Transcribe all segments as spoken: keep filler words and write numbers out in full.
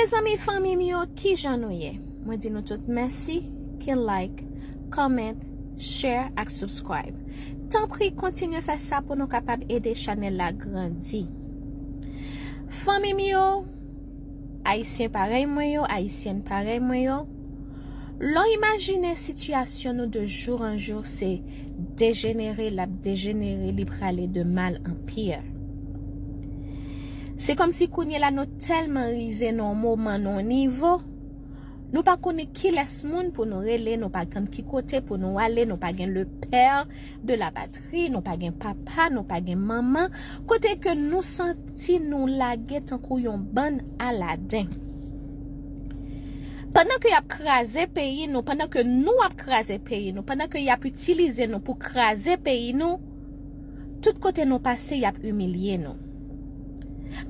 Mezanmi, fanmi m yo, kijan nou ye? Mwen di nou tout mèsi ki like, comment, share ak subscribe. Tanpri, kontinye fè sa pou nou kapab ede chanèl la grandi. Fanmi m yo, Ayisyen parèy mwen yo, Ayisyèn parèy mwen yo, lè w imajine sitiyasyon nou de jour en jour se dejenere, l ap dejenere, li prale de mal en pire. Se kòmsi kounye la nou tèlman rive nan yon moman, nan yon nivo, nou pa konnen kilès moun pou nou rele, nou pa konn ki kote pou nou ale, nou pa gen le père de la patrie, nou pa gen papa, nou pa gen manman, kote ke nou santi nou lage tankou yon bann aladen. Pandan ke y ap kraze peyi nou, pandan ke nou ap kraze peyi nou, pandan ke y ap itilize nou pou kraze peyi nou, tout kote nou pase, y ap imilye nou.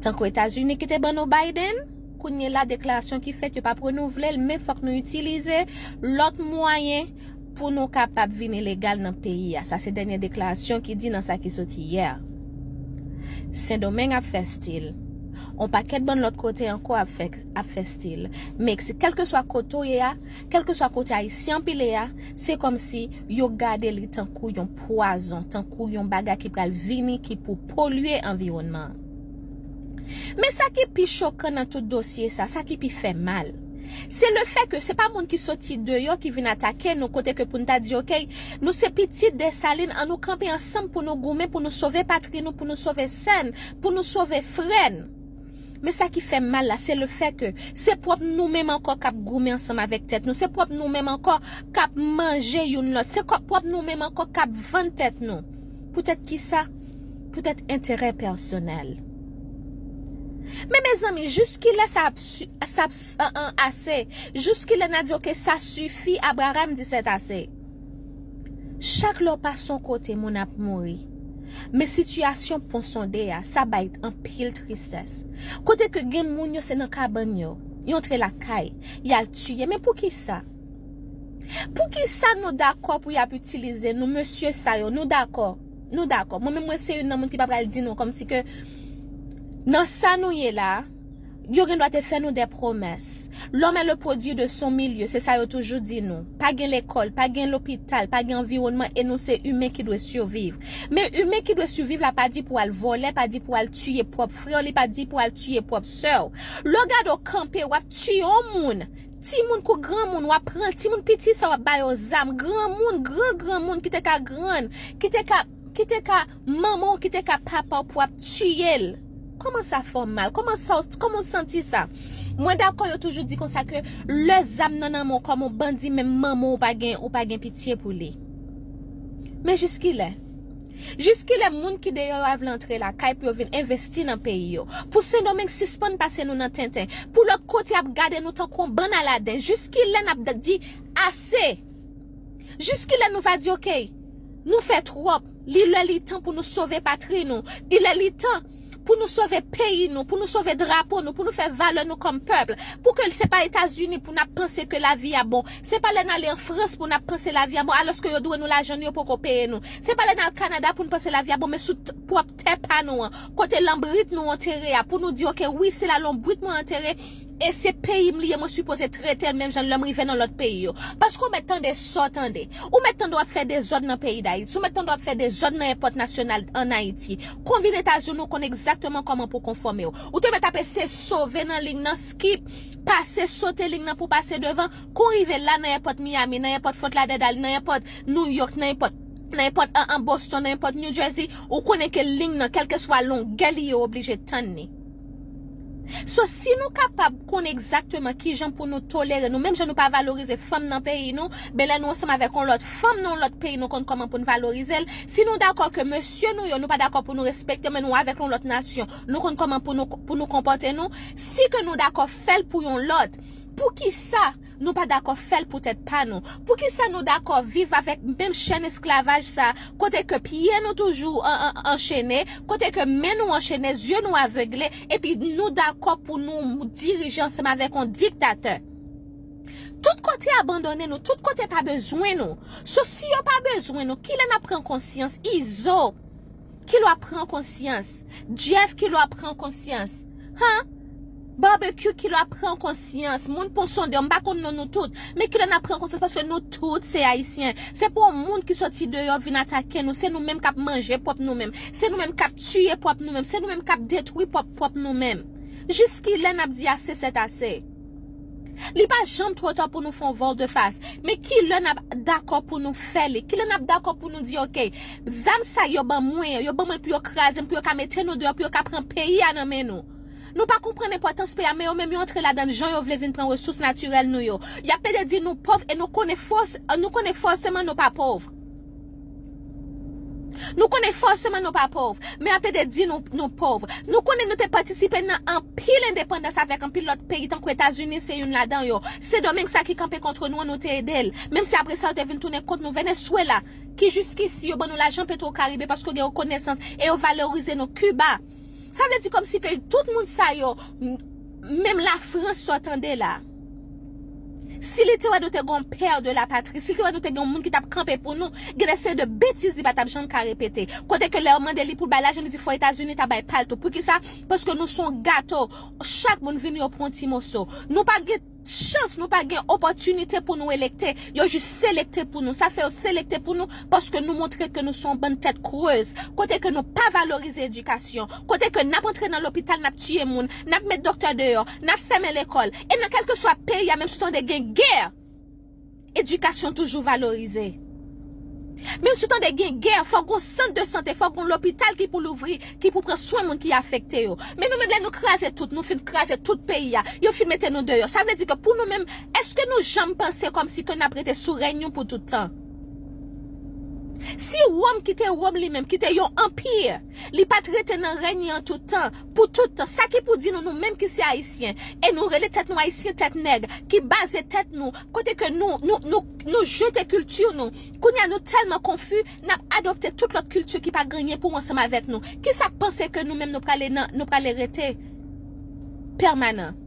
Tankou Etazini ki te ban nou Biden, kounye la deklarasyon ki fèt, yo p ap renouvle l, men fòk nou itilize lòt mwayen pou nou kapab vin ilegal nan peyi a. Sa se dènye deklarasyon ki di nan sa ki soti yè. Sendomeng ap fè stil. On pakèt bann lòt kote ankò ap fè, ap fè stil. Meksik, kèlkeswa kote w ye a, kèlkeswa kote Ayisyen anpile a, se kòmsi yo gade li tankou yon pwazon, tankou yon bagay ki pral vini, ki pou polye anviwònman an. Men sa ki pi chokan nan tout dosye sa, sa ki pi fè mal, se le fè ke se pa moun ki soti deyò ki vin atake nou, kote ke pou n ta di, oke, nou se pitit Desalin, an nou kanpe ansanm pou nou goumen, pou nou sove patri nou, pou nou sove sè n, pou nou sove frè n. Men sa ki fè m mal la, se le fè ke se pwòp nou menm ankò k ap goumen ansanm avèk tèt nou, se pwòp nou menm ankò k ap manje youn lòt, se pwòp nou menm ankò k ap vann tèt nou. Poutèt kisa? Poutèt enterè pèsonèl. Men mezanmi, jiskilè sa ap, sa ap ase? Jiskilè n a di, oke, sa sifi, Abraham di c'est assez? Chak lè w pase yon kote, moun ap mouri. Men sitiyasyon Pon Sonde a, sa bay anpil tristès. Kote ke gen moun yo, se nan kabann yo, yo antre lakay, y al tiye. Men poukisa? Poukisa nou dakò pou y ap itilize nou, mesye sa yo? Nou dakò. Nou dakò. Mwen menm, mwen se youn nan moun ki pa pral di nou kòmsi ke nan sa nou ye la, yo gen dwa te fè nou de pwomès. L'homme est le produit de son milieu, se sa yo toujou di nou. Pa gen lekòl, pa gen lopital, pa gen anviwònman, e nou se imen ki dwe siviv. Men imen ki dwe siviv la pa di pou al vòlè, pa di pou al tiye pwòp frè w, li pa di pou al tiye pwòp sè w. Lè w gade w kanpe, w ap tiye yon moun. Timoun kou granmoun, w ap pran timoun piti sa, w ap ba yo zam. Granmoun, gran granmoun ki te ka grann, ki te ka, ki te ka manman w, ki te ka papa w pou ap tiye l. Kòman sa fè w mal? Kòman sa, kòman w santi sa? Mwen dakò, yo toujou di konsa ke lè zam nan nan men w kòm yon bandi, menm manman w, ou pa gen, ou pa gen pitye pou li. Men jiskilè? Jiskilè moun ki deyò yo a vle antre lakay pou yo vin envesti nan peyi yo? Pou Sendomeng sispann pase nou nan tenten? Pou lòt kote ap gade nou tankou yon bann aladen? Jiskilè n ap di ase? Jiskilè nou va di, oke, nou fè twòp, li lè li tan pou nou sove patri nou, li lè li tan pou nou sove peyi nou, pou nou sove drapo nou, pou nou fè valè nou kòm pèp, pou ke se pa Etazini pou n ap panse ke lavi a bon, se pa lè n ale an Frans pou n ap panse lavi a bon, alòske yo dwe nou lajan nou, yo poko peye nou, se pa lè n al Kanada pou n panse lavi a bon, men sou t-, pwòp tè pa nou an, kote lanbrit nou antere a, pou nou di, oke, wi, se la lanbrit mwen antere, e se peyi m li ye, mwen sipoze trete l menm jan lè m rive nan lòt peyi yo. Paske ou mèt tande sa w tande. Ou mèt tande w ap fè dezòd nan peyi Dayiti. Ou mèt tande w ap fè dezòd nan èpòt nasyonal ann Ayiti. Kon w vin Etazini, ou konn egzakteman kòman pou w konfòme w. Ou te mèt ap eseye sove nan liy nan, skip, pase, sote liy nan pou w pase devan. Kon w rive la nan èpòt Miami, nan èpòt Fort Lauderdale, nan èpòt New York, nan èpòt, nan èpòt an, an Boston, nan èpòt New Jersey, ou konnen ke liy nan, kèlkeswa longè li ye, ou oblije tann li. So, si nou kapab konn egzakteman kijan pou nou tolere nou, menm jan nou pa valorize fanm nan peyi nou, men lè nou ansanm avèk yon lòt fanm nan yon lòt peyi, nou konn kòman pou nou valorize l. Si nou dakò ke mesye nou yo, nou pa dakò pou nou respekte, men nou avèk yon lòt nasyon, nou konn kòman pou nou, pou nou konpòte nou. Si ke nou dakò fè l pou yon lòt, poukisa nou pa dakò fè l pou tèt pa nou? Poukisa nou dakò viv avèk menm chèn esklavaj sa, kote ke pye nou toujou an, an, anchene, kote ke men nou anchene, zye nou avegle, epi nou dakò pou nou dirije ansanm avèk yon diktatè? Tout kote abandone nou, tout kote pa bezwen nou. So, si yo pa bezwen nou, kilè n ap pran konsyans? Izo, kilè w ap pran konsyans? Jeff, kilè w ap pran konsyans? Han? Barbecue, kilè n ap pran konsyans? Moun pon sonde, m pa konn non nou tout, men kilè n ap pran konsyans, paske nou tout se Ayisyen. Se pa yon moun ki soti deyò vin atake nou, se nou menm k ap manje pwòp nou menm, se nou menm k ap tiye pwòp nou menm, se nou menm k ap detwi pwòp, pwòp nou menm. Jiskilè n ap di ase sèt ase? Li pa janm twò ta pou nou fè yon volte face. Men kilè n ap dakò pou nou fè li? Kilè n ap dakò pou nou di, "Oke, zam sa yo ban mwen, yo ban mwen pou yo kraze m, pou yo ka mete nou deyò, pou yo ka pran peyi a nan men nou"? Nou pa konprann enpòtans peyi a, men yo menm yo antre ladan l jan yo vle vin pran resous natirèl nou yo. Y ap pede di nou pòv e nou konnen fòs, nou konnen fòseman nou pa pòv. Nou konnen fòseman nou pa pòv, men y ap pede di nou, nou pòv. Nou konnen nou te patisipe nan anpil endepandans avèk anpil lòt peyi, tankou Etazini se youn ladan yo. Sendomeng sa ki kanpe kont nou an, nou te ede l. Menm si apre sa yo te vin tounen kont nou. Venezuela, ki jiskisi yo ban nou lajan Petro Caribe paske yo gen rekonesans e yo valorize nou. Kiba. Sa vle di kòmsi ke tout moun sa yo, m- menm Lafrans sa w tande la. Si li te wè nou te gen yon pè de la patri, si li te wè nou te gen yon moun ki t ap kanpe pou nou, gen de seri de betiz li pa t ap janm ka repete. Kote ke lè yo mande li pou l bay lajan, li di fò Etazini ta bay pa l tou. Poukisa? Paske nou se yon gato. Chak moun vini yo pran yon ti moso. Nou pa gen chans, nou pa gen opòtinite pou nou elekte. Yo jis selekte pou nou. Sa fè yo selekte pou nou paske nou montre ke nou se yon bann tèt krez. Kote ke nou pa valorize edikasyon. Kote ke n ap antre nan lopital, n ap tiye moun, n ap met doktè deyò, n ap fèmen lekòl. E nan kèlkeswa peyi a, menm si w tande gen gè, edikasyon toujou valorize. Menm si w tande gen gè, fòk gon sant de sante, fòk gon lopital ki pou louvri, ki pou pran swen moun ki afekte yo. Men nou menm, lè nou kraze tout, nou fin kraze tout peyi a, yo fin mete nou deyò. Sa vle di ke pou nou menm, èske nou janm panse kòmsi ke n ap rete sou rèy nou pou tout tan? Si Wòm ki te Wòm li menm, ki te yon anpi, li pa t rete nan rèy an tout tan, pou tout tan, sa ki pou di nou, nou menm ki se Ayisyen, e nou rele tèt nou Ayisyen, tèt nèg, ki baze tèt nou, kote ke nou, nou, nou, nou jete kilti nou. Kounye a, nou tèlman konfi, n ap adopte tout lòt kilti ki pa gen anyen pou wè ansanm avèk nou. Kisa k panse ke nou menm nou prale nan, nou prale rete pèmanan?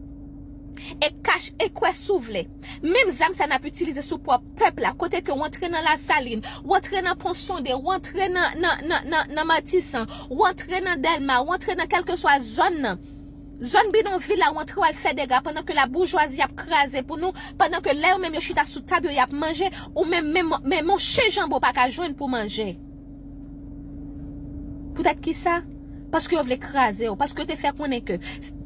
E kache, e kwè si w vle. Menm zam sa n ap itilize sou pwòp pèp la, kote ke w antre nan Lasalin, w antre nan Pon Sonde, w antre nan, nan, nan, nan, nan Matisan, w antre nan Dèlma, w antre nan kèlkeswa zòn nan. Zòn bidonvil la, w antre w al fè dega pandan ke laboujwazi ap kraze pou nou, pandan ke lè yo menm yo chita sou tab yo, y ap manje, ou menm, menm, menm yon chen janbo pa ka jwenn pou manje. Poutèt kisa? Paske yo vle kraze w, paske yo te fè konnen ke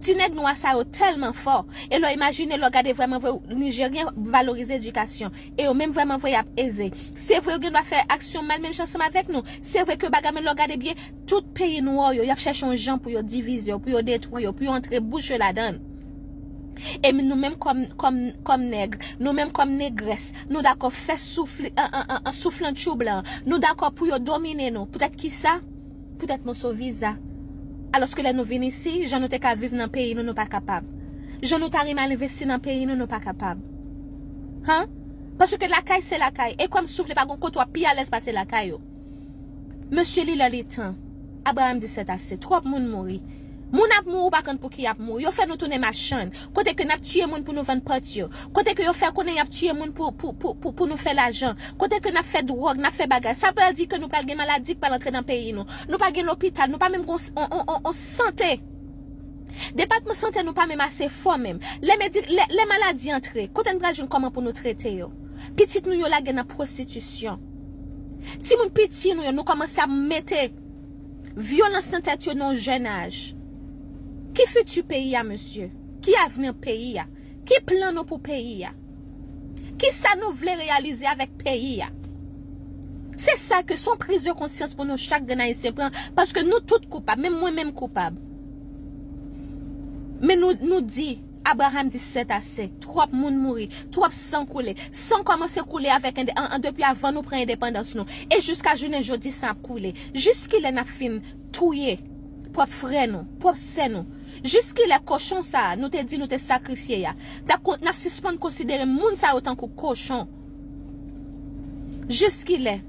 ti nèg nwa sa yo tèlman fò, e lè w imajine, lè w gade vrèman vre, Nijeryen valorize edikasyon, e yo menm vrèman vre y ap eze. Se vre yo gen dwa fè aksyon mal menm jan ansanm avèk nou, se vre ke bagay, men lè w gade byen, tout peyi nwa yo, y ap chèche yon jan pou yo divize w, pou yo detwi w, pou yo antre bouch yo ladan l. E nou menm kòm, kòm, kòm nèg, nou menm kòm negrès, nou dakò fè soufle, an, an, an, an souflantchou blan, nou dakò pou yo domine nou. Poutèt kisa? Poutèt moso viza. Alòske lè nou vin isi, jan nou te ka viv nan peyi nou, nou pa kapab. Jan nou ta renmen al envesti nan peyi nou, nou pa kapab. Han? Paske lakay se lakay. E kòm soufle pa gon kote w ap pi alèz pase lakay ou. Mesye, li lè li tan. Abraham di sèt ase. Twòp moun mouri. Moun ap mouri, ou pa konn pou ki y ap mouri. Yo fè nou tounen machann. Kote ke n ap tiye moun pou nou vann pant yo. Kote ke yo fè konnen y ap tiye moun pou, pou, pou, pou, pou nou fè lajan. Kote ke n ap fè dwòg, n ap fè bagay. Sa pral di ke nou pral gen maladi k pral antre nan peyi nou. Nou pa gen lopital, nou pa menm gon s-, on, on, on, on sante. Depatman sante nou pa menm ase fò menm. Lè medi-, lè, lè maladi antre, kote n pral jwenn kòman pou nou trete yo? Pitit nou yo lage nan pwostitisyon. Timoun piti nou yo, nou kòmanse ap mete vyolans nan tèt yo nan yon jèn aj. Ki fiti peyi a, mesye? Ki avni peyi a? Ki plan nou pou peyi a? Kisa nou vle reyalize avèk peyi a? Se sa ke se yon priz de konsyans pou nou chak grenn Ayisyen pran, paske nou tout koupab, menm mwen menm koupab. Men nou, nou di, Abraham di sèt ase, twòp moun mouri, twòp san koule. San kòmanse koule avèk ende-, an, an, depi avan nou pran endepandans nou. E jiska jounen jodi, san ap koule. Jiskilè n ap fin touye pwòp frè nou, pwòp sè nou? Jiskilè kochon sa a, nou te di nou te sakrifye a, n ap kon-, n ap sispann konsidere moun sa yo tankou kochon? Jiskilè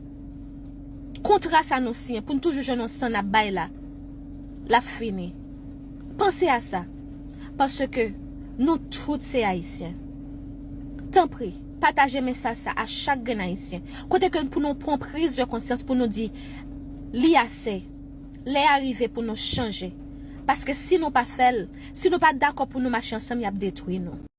kontra sa nou siyen pou n toujou jwenn yon san n ap bay la, l ap fini? Panse a sa, paske nou tout se Ayisyen. Tanpri, pataje mesaj sa a chak grenn Ayisyen. Kote ke pou nou pran priz de konsyans pou nou di, li ase. Lè a rive pou nou chanje. Paske si nou pa fè l, si nou pa dakò pou nou mache ansanm, y ap detwi nou.